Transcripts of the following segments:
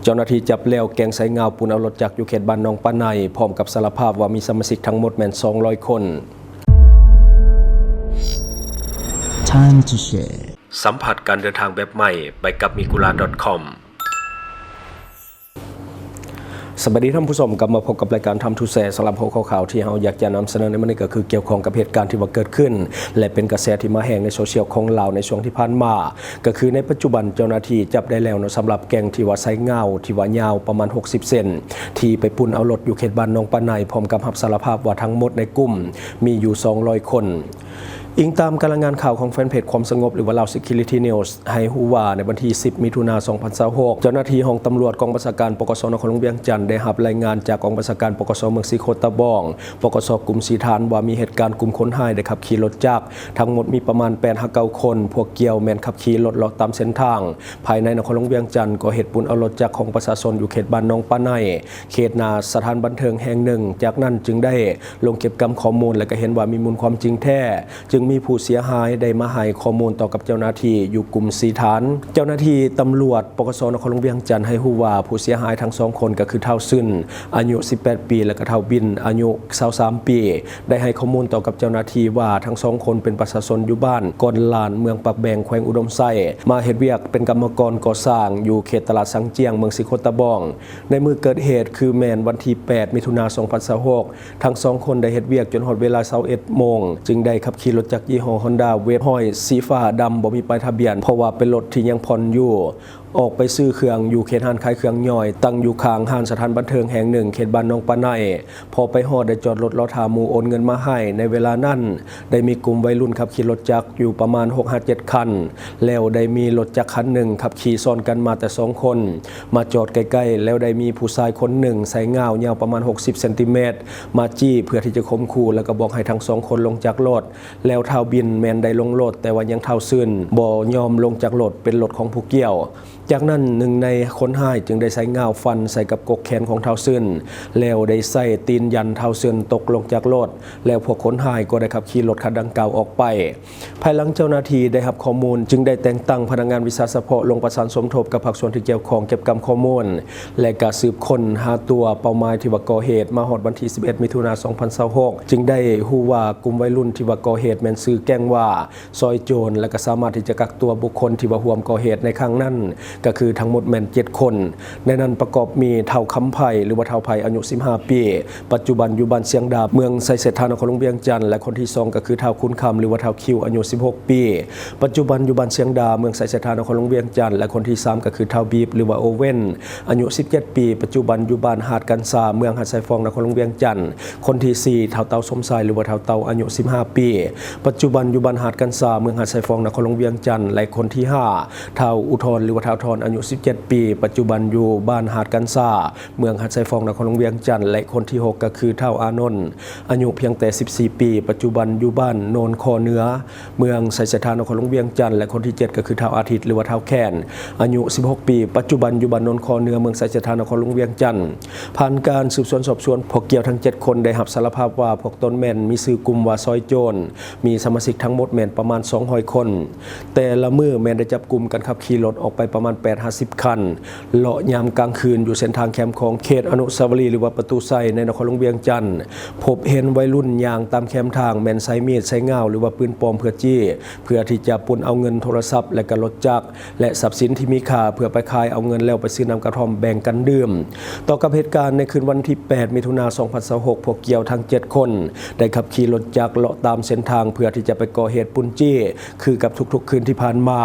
ເຈົ້າໜ້າທີ່ຈັບແລ້ວແກ້ງໃສ່ງາວປຸ້ນເອົາລົດຈັກຢູ່ເຂດບ້ານໜອງປາໄນ ພ້ອມກັບສາລະພາບວ່າມີສະມາຊິກທັງໝົດແມ່ນສອງຮ້ອຍຄົນ. Time to Share ສຳຜັດການເດີນທາງແບບໃໝ່ ໄປກັບ Migura ດອດ ຄອມ. ສະບາຍດີທ່ານຜູ້ຊົມ, ກັບມາພົບກັບລາຍການ Time to Share ສຳລັບຫົວຂໍ້ຂ່າວທີ່ເຮົາຢາກຈະນຳສະເໜີໃນມື້ນີ້ ກໍຄືກ່ຽວຂ້ອງກັບເຫດການທີ່ວ່າເກີດຂຶ້ນ ແລະ ເປັນກະແສທີ່ມາແຮງໃນໂຊຊຽວຂອງລາວໃນຊ່ວງທີ່ຜ່ານມາ ກໍຄືໃນປັດຈຸບັນເຈົ້າໜ້າທີ່ຈັບໄດ້ແລ້ວເນາະ ສຳລັບແກ້ງທີ່ວ່າໃສ່ງາວທີ່ວ່າຍາວປະມານຫົກສິບເຊັນ ທີ່ໄປປຸ້ນເອົາລົດຢູ່ເຂດບ້ານໜອງປາໄນ ພ້ອມກັບຮັບສາລະພາບວ່າທັງໝົດໃນກຸ່ມມີຢູ່ສອງຮ້ອຍຄົນ. ອີງຕາມການລາຍງານຂ່າວຂອງແຟນເພຈຄວາມສະຫງົບ ຫຼືວ່າ Lao Security News ໃຫ້ຮູ້ວ່າໃນວັນທີສິບ ມິຖຸນາ ສອງພັນຊາວຫົກ ເຈົ້າໜ້າທີ່ຫ້ອງຕຳຫຼວດກອງບັນຊາການ ປກສ ນະຄອນຫຼວງວຽງຈັນ ໄດ້ຮັບລາຍງານຈາກກອງບັນຊາການ ປກສ ເມືອງສີໂຄດຕະບອງ ປກສ ກຸ່ມສີຖານ ວ່າມີເຫດການກຸ່ມຄົນຮ້າຍໄດ້ຂັບຂີ່ລົດຈັກ ທັງໝົດມີປະມານແປດຫາເກົ້າຄົນ, ພວກກ່ຽວແມ່ນຂັບຂີ່ລົດເລາະຕາມເສັ້ນທາງພາຍໃນນະຄອນຫຼວງວຽງຈັນ, ກໍ່ເຮັດປຸ້ນເອົາລົດຈັກຂອງປະຊາຊົນຢູ່ເຂດບ້ານໜອງປາໄນ ເຂດໜ້າສະຖານບັນເທີງແຫ່ງໜຶ່ງ, ຈາກນັ້ນຈຶ່ງໄດ້ລົງເກັບກຳຂໍ້ມູນ ແລະ ກໍເຫັນວ່າມີມູນຄວາມຈິງແທ້, ຈຶ່ງມີຜູ້ເສຍຫາຍໄດ້ມາໃຫ້ຂໍ້ມູນຕໍ່ກັບເຈົ້າໜ້າທີ່ຢູ່ກຸ່ມສີຖານ. ເຈົ້າໜ້າທີ່ຕຳຫຼວດ ປກສ ນະຄອນຫຼວງວຽງຈັນ ໃຫ້ຮູ້ວ່າຜູ້ເສຍຫາຍທັງສອງຄົນ ກໍຄືທ້າວຊຶນ ອາຍຸສິບແປດປີ ແລະ ກໍທ້າວບິນ ອາຍຸຊາວສາມປີ ໄດ້ໃຫ້ຂໍ້ມູນຕໍ່ກັບເຈົ້າໜ້າທີ່ວ່າ ທັງສອງຄົນເປັນປະຊາຊົນຢູ່ບ້ານກອນລານ ເມືອງປາກແບງ ແຂວງອຸດົມໄຊ ມາເຮັດວຽກເປັນກຳມະກອນກໍ່ສ້າງຢູ່ເຂດຕະຫຼາດສັງຈຽງ ເມືອງສີໂຄດຕະບອງ. ໃນມື້ເກີດເຫດ ຄືແມ່ນວັນທີແປດ ມິຖຸນາ ສອງພັນຊາວຫົກ ທັງສອງຄົນໄດ້ເຮັດວຽກຈົນຮອດເວລາຊາວເອັດໂມງ ຈຶ່ງໄດ້ຂັບຂີ່ລົດຈັກຍີ່ຫໍ້ Honda Wave ຮ້ອຍ ສີຟ້າດຳ ບໍ່ມີປ້າຍທະບຽນ ເພາະວ່າເປັນລົດທີ່ຍັງຜ່ອນຢູ່ ອອກໄປຊື້ເຄື່ອງຢູ່ເຂດຮ້ານຂາຍເຄື່ອງຍ່ອຍ ຕັ້ງຢູ່ຂ້າງຮ້ານສະຖານບັນເທີງແຫ່ງໜຶ່ງ ເຂດບ້ານໜອງປາໄນ. ພໍໄປຮອດໄດ້ຈອດລົດລໍຖ້າໝູ່ໂອນເງິນມາໃຫ້. ໃນເວລານັ້ນ ໄດ້ມີກຸ່ມໄວລຸ້ນຂັບຂີ່ລົດຈັກຢູ່ປະມານຫົກຫາເຈັດຄັນ ແລ້ວໄດ້ມີລົດຈັກຄັນໜຶ່ງຂັບຂີ່ຊ້ອນກັນມາແຕ່ສອງຄົນ ມາຈອດໃກ້ໆ ແລ້ວໄດ້ມີຜູ້ຊາຍຄົນໜຶ່ງໃສ່ງາວຍາວປະມານຫົກສິບເຊັນຕີແມັດ ມາຈີ້ເພື່ອທີ່ຈະຂົ່ມຂູ່ ແລ້ວກໍບອກໃຫ້ທັງສອງຄົນລົງຈາກລົດ. ແລ້ວທ້າວບິນແມ່ນໄດ້ລົງລົດ, ແຕ່ວ່າຍັງທ້າວຊຶນບໍ່ຍອມລົງຈາກລົດ, ເປັນລົດຂອງຜູ້ກ່ຽວ. ຈາກນັ້ນ ໜຶ່ງໃນຄົນຮ້າຍຈຶ່ງໄດ້ໃຊ້ງາວຟັນໃສ່ກັບກົກແຂນຂອງທ້າວຊຶນ ແລ້ວໄດ້ໃຊ້ຕີນຢັນທ້າວຊຶນຕົກລົງຈາກລົດ, ແລ້ວພວກຄົນຮ້າຍກໍໄດ້ຂັບຂີ່ລົດຄັນດັ່ງກ່າວອອກໄປ. ພາຍຫຼັງເຈົ້າໜ້າທີ່ໄດ້ຮັບຂໍ້ມູນ ຈຶ່ງໄດ້ແຕ່ງຕັ້ງພະນັກງານວິຊາສະເພາະລົງປະສານສົມທົບກັບພາກສ່ວນທີ່ກ່ຽວຂ້ອງເກັບກຳຂໍ້ມູນ ແລະ ກະສືບຄົ້ນຫາຕົວເປົ້າໝາຍທີ່ວ່າກໍ່ເຫດ. ມາຮອດວັນທີສິບເອັດ ມິຖຸນາ ສອງພັນຊາວຫົກ ຈຶ່ງໄດ້ຮູ້ວ່າກຸ່ມໄວລຸ້ນທີ່ວ່າກໍ່ເຫດແມ່ນຊື່ແກ້ງວ່າ ຊອຍໂຈນ ແລະ ກໍສາມາດທີ່ຈະກັກຕົວບຸກຄົນທີ່ວ່າຮ່ວມກໍ່ເຫດໃນຄັ້ງນັ້ນ ກໍຄືທັງໝົດແມ່ນເຈັດຄົນ. ໃນນັ້ນປະກອບມີທ້າວຄຳໄພ ຫຼືວ່າທ້າວໄພ ອາຍຸສິບຫ້າປີ ປັດຈຸບັນຢູ່ບ້ານຊຽງດາ ເມືອງໄຊເສດຖາ ນະຄອນຫຼວງວຽງຈັນ ແລະ ຄົນທີສອງກໍຄືທ້າວຄຸນຄຳ ຫຼືວ່າທ້າວຄິວ ອາຍຸສິບຫົກປີ ປັດຈຸບັນຢູ່ບ້ານຊຽງດາ ເມືອງໄຊເສດຖາ ນະຄອນຫຼວງວຽງຈັນ ແລະ ຄົນທີສາມກໍຄືທ້າວບີບ ຫຼືວ່າໂອເວັນ ອາຍຸສິບເຈັດປີ ປັດຈຸບັນຢູ່ບ້ານຫາດກັນຊາ ເມືອງຫາດຊາຍຟອງ ນະຄອນຫຼວງວຽງຈັນ. ຄົນທີສີ່ ທ້າວເຕົາສົມຊາຍ ຫຼືວ່າທ້າວເຕົາ ອາຍຸສິບຫ້າປີ ປັດຈຸບັນຢູ່ບ້ານຫາດກັນຊາ ເມືອງຫາດຊາຍຟອງ ນະຄອນຫຼວງວຽງຈັນ ແລະ ຄົນທີຫ້າ ທ້າວອຸທອນ ຫຼືວ່າທ້າວທອນ ອາຍຸສິບເຈັດປີ ປັດຈຸບັນຢູ່ບ້ານຫາດກັນຊາ ເມືອງຫາດຊາຍຟອງ ນະຄອນຫຼວງວຽງຈັນ ແລະ ຄົນທີຫົກກໍຄືທ້າວອານົນ ອາຍຸພຽງແຕ່ສິບສີ່ປີ ປັດຈຸບັນຢູ່ບ້ານໂນນຄໍເໜືອ ເມືອງໄຊເສດຖາ ນະຄອນຫຼວງວຽງຈັນ ແລະ ຄົນທີເຈັດກໍຄືທ້າວອາທິດ ຫຼືວ່າທ້າວແຄນ ອາຍຸສິບຫົກປີ ປັດຈຸບັນຢູ່ບ້ານໂນນຄໍເໜືອ ເມືອງໄຊເສດຖາ ນະຄອນຫຼວງວຽງຈັນ. ຜ່ານການສືບສວນສອບສວນ ພວກກ່ຽວທັງເຈັດຄົນໄດ້ຮັບສາລະພາບວ່າ ພວກຕົນແມ່ນມີຊື່ກຸ່ມວ່າຊອຍໂຈນ ມີສະມາຊິກທັງໝົດແມ່ນປະມານສອງຮ້ອຍຄົນ ແຕ່ລະມື້ແມ່ນໄດ້ຈັບກຸ່ມກັນຂັບຂີ່ລົດອອກໄປປະມານແປດຫາສິບຄັນ ເລາະຍາມກາງຄືນຢູ່ເສັ້ນທາງແຄມຂອງເຂດອະນຸສາວະລີ ຫຼືວ່າປະຕູໄຊ ໃນນະຄອນຫຼວງວຽງຈັນ. ພົບເຫັນໄວລຸ້ນຍ່າງຕາມແຄມທາງ ແມ່ນໃຊ້ມີດ ໃຊ້ງາວ ຫຼືວ່າປືນປອມເພື່ອຈີ້ ເພື່ອທີ່ຈະປຸ້ນເອົາເງິນ, ໂທລະສັບ ແລະ ກະລົດຈັກ ແລະ ຊັບສິນທີ່ມີຄ່າ ເພື່ອໄປຂາຍເອົາເງິນ ແລ້ວໄປຊື້ນ້ຳກະທ່ອມແບ່ງກັນດື່ມ. ຕໍ່ກັບເຫດການໃນຄືນວັນທີແປດ ມິຖຸນາ ສອງພັນຊາວຫົກ ພວກກ່ຽວທັງເຈັດຄົນ ໄດ້ຂັບຂີ່ລົດຈັກເລາະຕາມເສັ້ນທາງ ເພື່ອທີ່ຈະໄປກໍ່ເຫດປຸ້ນຈີ້ ຄືກັບທຸກໆຄືນທີ່ຜ່ານມາ.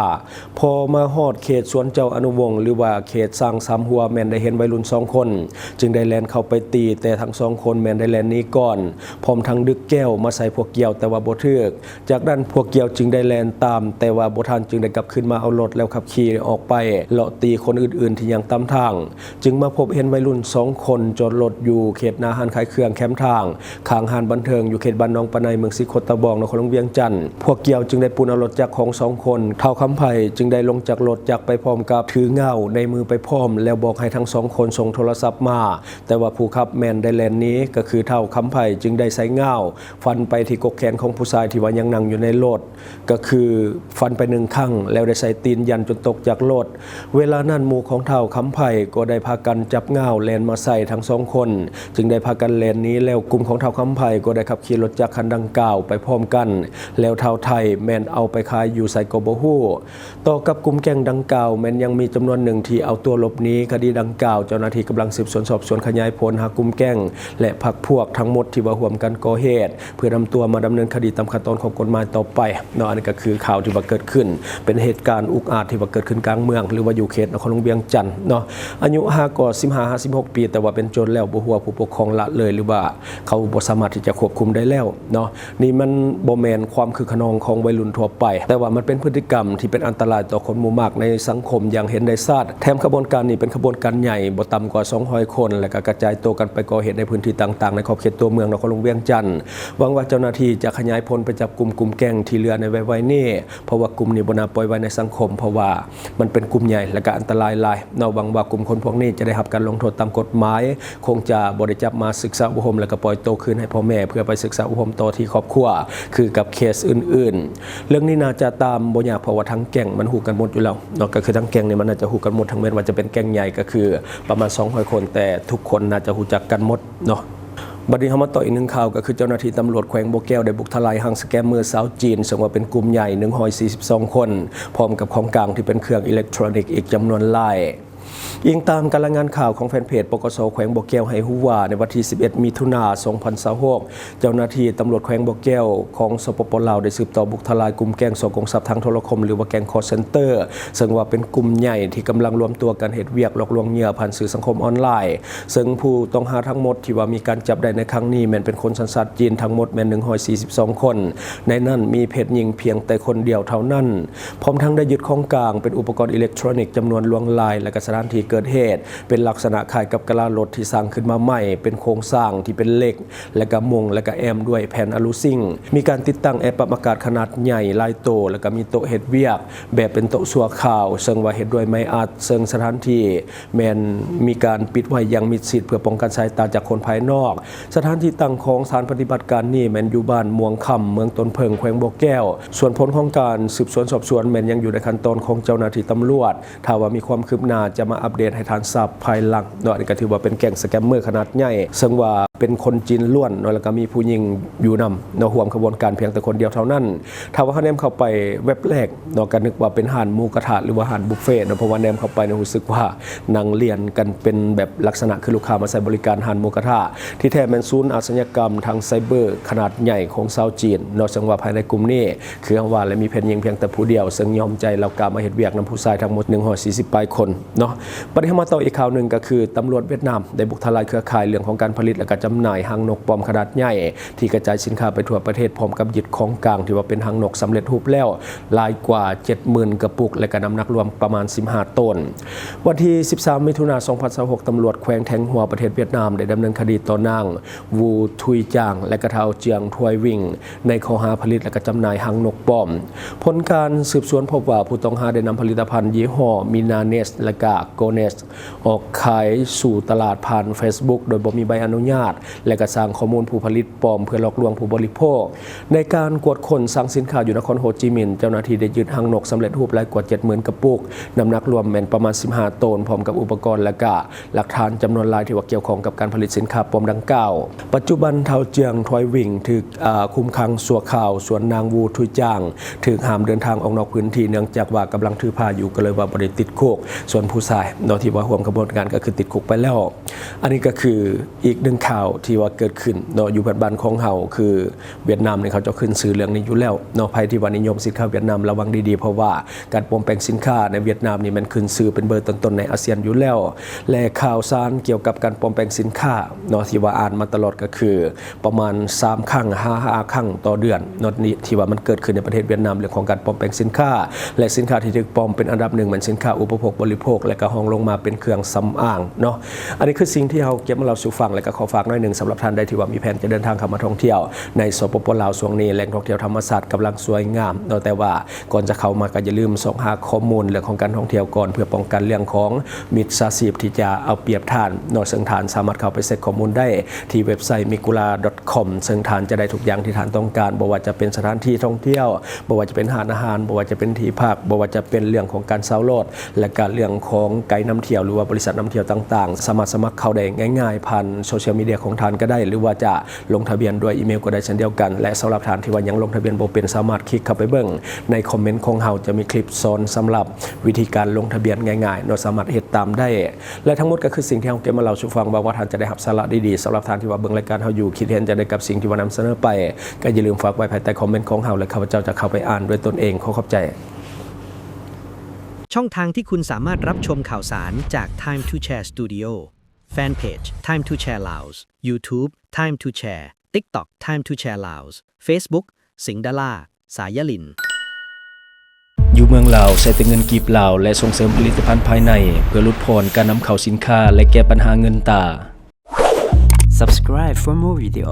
ພໍມາຮອດເຂດສວນເຈົ້າອະນຸວົງ ຫຼືວ່າເຂດຊ້າງສາມຫົວ ແມ່ນໄດ້ເຫັນໄວລຸ້ນສອງຄົນ ຈຶ່ງໄດ້ແລ່ນເຂົ້າໄປຕີ, ແຕ່ທັງສອງຄົນແມ່ນໄດ້ແລ່ນໜີກ່ອນ ພ້ອມທັງດຶກແກ້ວມາໃສ່ພວກກ່ຽວ ແຕ່ວ່າບໍ່ຖືກ. ຈາກນັ້ນພວກກ່ຽວຈຶ່ງໄດ້ແລ່ນຕາມ ແຕ່ວ່າບໍ່ທັນ ຈຶ່ງໄດ້ກັບຄືນມາເອົາລົດ ແລ້ວຂັບຂີ່ອອກໄປເລາະຕີຄົນອື່ນໆທີ່ຍັງຕາມທາງ. ຈຶ່ງມາພົບເຫັນໄວລຸ້ນສອງຄົນຈອດລົດຢູ່ເຂດໜ້າຮ້ານຂາຍເຄື່ອງແຄມທາງ ຂ້າງຮ້ານບັນເທີງຢູ່ເຂດບ້ານໜອງປາໄນ ເມືອງສີໂຄດຕະບອງ ນະຄອນຫຼວງວຽງຈັນ. ພວກກ່ຽວຈຶ່ງໄດ້ປຸ້ນເອົາລົດຈັກຂອງສອງຄົນ. ທ້າວຄຳໄພຈຶ່ງໄດ້ລົງຈາກລົດຈັກໄປພ້ອມ ກັບຖືງ່າວໃນມືໄປພ້ອມ ແລ້ວບອກໃຫ້ທັງສອງຄົນສົ່ງໂທລະສັບມາ, ແຕ່ວ່າຜູ້ຂັບແມ່ນໄດ້ແລ່ນໜີ, ກໍຄືທ້າວຄຳໄພຈຶ່ງໄດ້ໃຊ້ງ່າວຟັນໄປທີ່ກົກແຂນຂອງຜູ້ຊາຍທີ່ວ່າຍັງນັ່ງຢູ່ໃນລົດ, ກໍຄືຟັນໄປໜຶ່ງຄັ້ງ ແລ້ວໄດ້ໃຊ້ຕີນຢັນຈົນຕົກຈາກລົດ. ເວລານັ້ນໝູ່ຂອງທ້າວຄຳໄພກໍໄດ້ພາກັນຈັບງ່າວແລ່ນມາໃສ່ທັງສອງຄົນ, ຈຶ່ງໄດ້ພາກັນແລ່ນໜີ, ແລ້ວກຸ່ມຂອງທ້າວຄຳໄພກໍໄດ້ຂັບຂີ່ລົດຈັກຄັນດັ່ງກ່າວໄປພ້ອມກັນ, ແລ້ວທ້າວໄທແມ່ນເອົາໄປຂາຍຢູ່ໃສກໍບໍ່ຮູ້. ຕໍ່ກັບກຸ່ມແກ້ງດັ່ງກ່າວ ແມ່ນຍັງມີຈຳນວນໜຶ່ງທີ່ເອົາຕົວຫຼົບໜີ. ຄະດີດັ່ງກ່າວ ເຈົ້າໜ້າທີ່ກຳລັງສືບສວນສອບສວນຂະຫຍາຍຜົນຫາກຸ່ມແກ້ງ ແລະ ພັກພວກທັງໝົດທີ່ວ່າຮ່ວມກັນກໍ່ເຫດ ເພື່ອນຳຕົວມາດຳເນີນຄະດີຕາມຂັ້ນຕອນຂອງກົດໝາຍຕໍ່ໄປເນາະ. ອັນນີ້ກໍຄືຂ່າວທີ່ວ່າເກີດຂຶ້ນ ເປັນເຫດການອຸກອາດທີ່ວ່າເກີດຂຶ້ນກາງເມືອງ ຫຼືວ່າຢູ່ເຂດນະຄອນຫຼວງວຽງຈັນເນາະ. ອາຍຸຫາກໍສິບຫ້າຫາສິບຫົກປີ ແຕ່ວ່າເປັນໂຈນແລ້ວ ບໍ່ຮູ້ວ່າຜູ້ປົກຄອງລະເລີຍ ຫຼືວ່າເຂົາບໍ່ສາມາດທີ່ຈະຄວບຄຸມໄດ້ແລ້ວເນາະ. ນີ້ມັນບໍ່ແມ່ນຄວາມคึກຂະນອງຂອງໄວລຸ້ນທົ່ວໄປ, ແຕ່ວ່າມັນເປັນພຶດຕິກຳທີ່ເປັນອັນຕະລາຍຕໍ່ຄົນໝູ່ມາກໃນສັງຄົມຢ່າງເຫັນໄດ້ຊັດ. ແຖມຂະບວນການນີ້ເປັນຂະບວນການໃຫຍ່ບໍ່ຕ່ຳກວ່າສອງຮ້ອຍຄົນ ແລະ ກໍກະຈາຍໂຕກັນໄປກໍ່ເຫດໃນພື້ນທີ່ຕ່າງໆໃນຂອບເຂດຕົວເມືອງນະຄອນຫຼວງວຽງຈັນ. ຫວັງວ່າເຈົ້າໜ້າທີ່ຈະຂະຫຍາຍຜົນໄປຈັບກຸ່ມກຸ່ມແກ້ງທີ່ເຫຼືອໃນໄວໆນີ້, ເພາະວ່າກຸ່ມນີ້ບໍ່ໜ້າປ່ອຍໄວ້ໃນສັງຄົມ, ເພາະວ່າມັນເປັນກຸ່ມໃຫຍ່ ແລະ ກໍອັນຕະລາຍຫຼາຍເນາະ. ຫວັງວ່າກຸ່ມຄົນພວກນີ້ຈະໄດ້ຮັບການລົງໂທດຕາມກົດໝາຍ, ຄົງຈະບໍ່ໄດ້ຈັບມາສຶກສາອົບຮົມ ແລ້ວກໍປ່ອຍໂຕຄືນໃຫ້ພໍ່ແມ່ ເພື່ອໄປສຶກສາອົບຮົມຕໍ່ທີ່ຄອບຄົວ ຄືກັບເຄສອື່ນໆ. ເລື່ອງນີ້ໜ້າຈະຕາມບໍ່ຍາກ ເພາະວ່າທັງແກ້ງມັນຮູ້ກັນໝົດຢູ່ແລ້ວເນາະ, ກໍຄືທັງແກ້ງນີ້ມັນໜ້າຈະຮູ້ກັນໝົດ, ເຖິງແມ່ນວ່າຈະເປັນແກ້ງໃຫຍ່ ກໍຄືປະມານສອງຮ້ອຍຄົນ, ແຕ່ທຸກຄົນໜ້າຈະຮູ້ຈັກກັນໝົດເນາະ. ບັດນີ້ເຮົາມາຕໍ່ອີກໜຶ່ງຂ່າວ, ກໍຄືເຈົ້າໜ້າທີ່ຕຳຫຼວດແຂວງບໍ່ແກ້ວໄດ້ບຸກທະລາຍຮັງສະແກມເມີຊາວຈີນ, ເຊິ່ງວ່າເປັນກຸ່ມໃຫຍ່ ໜຶ່ງຮ້ອຍສີ່ສິບສອງຄົນ, ພ້ອມກັບຂອງກາງທີ່ເປັນເຄື່ອງອີເລັກໂທຣນິກອີກຈຳນວນຫຼາຍ. ອີງຕາມການລາຍງານຂ່າວຂອງແຟນເພຈ ປກສ ແຂວງບໍ່ແກ້ວໃຫ້ຮູ້ວ່າ ໃນວັນທີສິບເອັດ ມິຖຸນາ ສອງພັນຊາວຫົກ ເຈົ້າໜ້າທີ່ຕຳຫຼວດແຂວງບໍ່ແກ້ວຂອງ ສປປ ລາວ ໄດ້ສືບຕໍ່ບຸກທະລາຍກຸ່ມແກ້ງສໍ້ໂກງຊັບທາງໂທລະຄົມ ຫຼືວ່າແກ້ງ call center ເຊິ່ງວ່າເປັນກຸ່ມໃຫຍ່ທີ່ກຳລັງລວມຕົວກັນເຮັດວຽກຫຼອກລວງເຫຍື່ອຜ່ານສື່ສັງຄົມອອນລາຍ, ເຊິ່ງຜູ້ຕ້ອງຫາທັງໝົດທີ່ວ່າມີການຈັບໄດ້ໃນຄັ້ງນີ້ ແມ່ນເປັນຄົນສັນຊາດຈີນ, ທັງໝົດແມ່ນ ໜຶ່ງຮ້ອຍສີ່ສິບສອງຄົນ, ໃນນັ້ນມີເພດຍິງພຽງແຕ່ຄົນດຽວເທົ່ານັ້ນ. ພ້ອມທັງໄດ້ຍຶດຂອງກາງເປັນອຸປະກອນອີເລັກໂທຣນິກຈຳນວນຫຼວງຫຼາຍ ແລະ ກະສະຖານທີ່ເກີດເຫດເປັນລັກສະນະຄ້າຍກັບກະລາລົດທີ່ສ້າງຂຶ້ນມາໃໝ່, ເປັນໂຄງສ້າງທີ່ເປັນເຫຼັກ ແລະ ກະມຸງ ແລະ ກະແອ້ມດ້ວຍແຜ່ນອະລູຊິງ. ມີການຕິດຕັ້ງແອປັບອາກາດຂະໜາດໃຫຍ່ຫຼາຍໂຕ ແລະ ກະມີໂຕະເຮັດວຽກແບບເປັນໂຕະຊົ່ວຄາວ, ເຊິ່ງວ່າເຮັດດ້ວຍໄມ້ອັດ, ເຊິ່ງສະຖານທີ່ ແມ່ນມີການປິດໄວ້ຢ່າງມິດຊິດເພື່ອປ້ອງກັນສາຍຕາຈາກຄົນພາຍນອກ. ສະຖານທີ່ຕັ້ງຂອງສະຖານປະຕິບັດການນີ້ແມ່ນຢູ່ບ້ານມ່ວງຄຳ, ເມືອງຕົ້ນເຜິ້ງ, ແຂວງບໍ່ແກ້ວ. ສ່ວນຜົນຂອງການສືບສວນສອບສວນແມ່ນຍັງຢູ່ໃນຂັ້ນຕອນຂອງເຈົ້າໜ້າທີ່ຕຳຫຼວດ. ຖ້າວ່າມີຄວາມຄືບໜ້າຈະມາອັບເດດໃຫ້ທ່ານຊາບພາຍຫຼັງເນາະ. ອັນນີ້ກໍຖືວ່າເປັນແກ້ງສະແກມເມີຂະໜາດໃຫຍ່ ເຊິ່ງວ່າເປັນຄົນຈີນລ້ວນເນາະ, ແລ້ວກໍມີຜູ້ຍິງຢູ່ນຳເນາະ, ຮ່ວມຂະບວນການພຽງແຕ່ຄົນດຽວເທົ່ານັ້ນ. ຖ້າວ່າເຮົາແນມເຂົ້າໄປແວັບແລກເນາະ ກໍນຶກວ່າເປັນຮ້ານໝູກະທະ ຫຼືວ່າຮ້ານບຸບເຟເນາະ, ເພາະວ່າແນມເຂົ້າໄປນີ້ຮູ້ສຶກວ່ານັ່ງລຽນກັນເປັນແບບລັກສະນະຄືລູກຄ້າມາໃຊ້ບໍລິການຮ້ານໝູກະທະ. ທີ່ແທ້ແມ່ນສູນອາຊະຍາກຳທາງໄຊເບີຂະໜາດໃຫຍ່ຂອງຊາວຈີນເນາະ, ເຊິ່ງວ່າພາຍໃນກຸ່ມນີ້ ຄືເຮົາວ່າແຫຼະ ມີເພດຍິງພຽງແຕ່ຜູ້ດຽວ, ເຊິ່ງຍອມໃຈລາວກາມາເຮັດວຽກນຳຜູ້ຊາຍທັງໝົດ ໜຶ່ງຮ້ອຍສີ່ສິບປາຍຄົນເນາະ. ບັດນີ້ເຮົາມາຕໍ່ອີກຂ່າວໜຶ່ງ, ກໍຄືຕຳຫຼວດຫວຽດນາມໄດ້ບຸກທະລາຍເຄືອຂ່າຍເລື່ອງຂອງການຜະລິດ ແລະ ກະຈຳໜ່າຍຮັງນົກປ້ອມຂະໜາດໃຫຍ່ ທີ່ກະຈາຍສິນຄ້າໄປທົ່ວປະເທດ, ພ້ອມກັບຍຶດຂອງກາງທີ່ວ່າເປັນຮັງນົກສຳເລັດຮູບແລ້ວຫຼາຍກວ່າເຈັດໝື່ນກະປຸກ ແລະ ກະນ້ຳໜັກລວມປະມານສິບຫ້າໂຕນ. ວັນທີສິບສາມ ມິຖຸນາ ສອງພັນຊາວຫົກ ຕຳຫຼວດແຂວງແທງຫົວປະເທດຫວຽດນາມໄດ້ດຳເນີນຄະດີຕໍ່ນາງ ວູ ທຸຍຈາງ ແລະ ກະທ້າວ ຈຽງ ທວຍວິງ ໃນຂໍ້ຫາຜະລິດ ແລະ ກະຈຳໜ່າຍຮັງນົກປອມ. ຜົນການສືບສວນພົບວ່າ ຜູ້ຕ້ອງຫາໄດ້ນຳຜະລິດຕະພັນຍີ່ຫໍ້ ມິນາເນສ ແລະ ກະ ໂກເນສ ອອກຂາຍສູ່ຕະຫຼາດຜ່ານເຟສບຸກໂດຍບໍ່ມີໃບອະນຸຍາດ ແລະ ກະສ້າງຂໍ້ມູນຜູ້ຜະລິດປອມເພື່ອຫຼອກລວງຜູ້ບໍລິໂພກ. ໃນການກວດຄົ້ນຄລັງສິນຄ້າຢູ່ນະຄອນໂຮຈິມິນ, ເຈົ້າໜ້າທີ່ໄດ້ຍຶດຮັງນົກສຳເລັດຮູບຫຼາຍກວ່າເຈັດໝື່ນກະປຸກ, ນ້ຳໜັກລວມແມ່ນປະມານສິບຫ້າໂຕນ, ພ້ອມກັບອຸປະກອນ ແລະ ກະຫຼັກຖານຈຳນວນຫຼາຍທີ່ວ່າກ່ຽວຂ້ອງກັບການຜະລິດສິນຄ້າປອມດັ່ງກ່າວ. ປັດຈຸບັນ ທ້າວ ຈຽງ ທວຍວິງ ຖືກ ອາ ຄຸມຂັງຊົ່ວຄາວ, ສ່ວນນາງ ວູ ທຸຍຈາງ ຖືກຫ້າມເດີນທາງອອກນອກພື້ນທີ່ ເນື່ອງຈາກວ່າກຳລັງຖືພາຢູ່, ກໍເລີຍວ່າບໍ່ໄດ້ຕິດຄຸກ. ສ່ວນຜູ້ຊາຍເນາະ ທີ່ວ່າຮ່ວມຂະບວນການ ກໍຄືຕິດຄຸກໄປແລ້ວ. ອັນນີ້ກໍຄືອີກໜຶ່ງຂ່າວທີ່ວ່າເກີດຂຶ້ນເນາະ ຢູ່ເພື່ອນບ້ານຂອງເຮົາ ຄືຫວຽດນາມນີ້ ເຂົາເຈົ້າຂຶ້ນຊື່ເລື່ອງນີ້ຢູ່ແລ້ວເນາະ. ໃຜທີ່ວ່ານິຍົມສິນຄ້າຫວຽດນາມ ລະວັງດີໆ, ເພາະວ່າການປອມແປງສິນຄ້າໃນຫວຽດນາມນີ້ແມ່ນຂຶ້ນຊື່ເປັນເບີຕົ້ນໆໃນອາຊຽນຢູ່ແລ້ວ. ແລະ ຂ່າວສານກ່ຽວກັບການປອມແປງສິນຄ້າເນາະ ທີ່ວ່າອ່ານມາຕະຫຼອດ ກໍຄື ປະມານສາມຄັ້ງຫາຫ້າຄັ້ງຕໍ່ເດືອນເນາະ ນີ້ທີ່ວ່າມັນເກີດຂຶ້ນໃນປະເທດຫວຽດນາມ ເລື່ອງຂອງການປອມແປງສິນຄ້າ ແລະ ສິນຄ້າທີ່ຖືກປອມເປັນອັນດັບໜຶ່ງແມ່ນສິນຄ້າອຸປະໂພກບໍລິໂພກ ແລະ ກໍຮອງລົງມາເປັນເຄື່ອງສຳອາງເນາະ. ອັນນີ້ຄືສິ່ງທີ່ເຮົາເກັບມາເລົ່າສູ່ຟັງ ແລະ ກໍຂໍຝາກນຳ ໜຶ່ງ ສຳລັບທ່ານໃດທີ່ວ່າມີແຜນຈະເດີນທາງເຂົ້າມາທ່ອງທ່ຽວໃນ ສປປ ລາວ ຊ່ວງນີ້ແຫຼ່ງທ່ອງທ່ຽວທຳມະຊາດກຳລັງສວຍງາມເນາະ, ແຕ່ວ່າກ່ອນຈະເຂົ້າມາກໍຢ່າລືມຊອກຫາຂໍ້ມູນເລື່ອງຂອງການທ່ອງທ່ຽວກ່ອນ ເພື່ອປ້ອງກັນເລື່ອງຂອງມິດສາຊີບທີ່ຈະເອົາປຽບທ່ານເນາະ, ເຊິ່ງທ່ານສາມາດເຂົ້າໄປເຊັກຂໍ້ມູນໄດ້ທີ່ເວັບໄຊ migura.com ເຊິ່ງທ່ານຈະໄດ້ທຸກຢ່າງທີ່ທ່ານຕ້ອງການ, ບໍ່ວ່າຈະເປັນສະຖານທີ່ທ່ອງທ່ຽວ, ບໍ່ວ່າຈະເປັນຮ້ານອາຫານ, ບໍ່ວ່າຈະເປັນທີ່ພັກ, ບໍ່ວ່າຈະເປັນເລື່ອງຂອງການເຊົ່າລົດ ແລະກະເລື່ອງຂອງໄກນຳທ່ຽວ ຫຼືວ່າບໍລິສັດນຳທ່ຽວຕ່າງໆ ສາມາດສະໝັກເຂົ້າໄດ້ງ່າຍໆ ຜ່ານໂຊຊຽວມີເດຍຂອງທ່ານກໍໄດ້ ຫຼືວ່າຈະລົງທະບຽນດ້ວຍອີເມວກໍໄດ້ເຊັ່ນດຽວກັນ. ແລະສຳລັບທ່ານທີ່ວ່າຍັງລົງທະບຽນບໍ່ເປັນ ສາມາດຄລິກເຂົ້າໄປເບິ່ງໃນຄອມເມັນຂອງເຮົາ, ຈະມີຄລິບສອນສຳລັບວິທີການລົງທະບຽນງ່າຍໆເນາະ, ສາມາດເຮັດຕາມໄດ້. ແລະທັງໝົດກໍຄືສິ່ງທີ່ເຮົາເກັບມາເລົ່າສູ່ຟັງ, ຫວັງວ່າທ່ານຈະໄດ້ຮັບສາລະດີໆ. ສຳລັບທ່ານທີ່ວ່າເບິ່ງລາຍການເຮົາຢູ່ ຄິດເຫັນຈັ່ງໃດກັບສິ່ງທີ່ວ່ານຳສະເໜີໄປ ກໍຢ່າລືມຝາກໄວ້ພາຍໃຕ້ຄອມເມັນຂອງເຮົາ ແລະຂ້າພະເຈົ້າຈະເຂົ້າໄປອ່ານດ້ວຍຕົນເອງ. ຂໍຂອບໃຈ. ຊ່ອງທາງທີ່ຄຸນສາມາດຮັບຊົມຂ່າວສານຈາກ Time to Share Studio, Fanpage Time to Share Laos, YouTube Time to Share, TikTok Time to Share Laos, Facebook ສິງດາລາ ສາຍາລິນ. ຢູ່ເມືອງລາວ ໃຊ້ແຕ່ເງິນກີບລາວ ແລະສົ່ງເສີມຜະລິດຕະພັນພາຍໃນ ເພື່ອຫຼຸດຜ່ອນການນຳເຂົ້າສິນຄ້າ ແລະແກ້ບັນຫາເງິນຕາ. Subscribe for more video.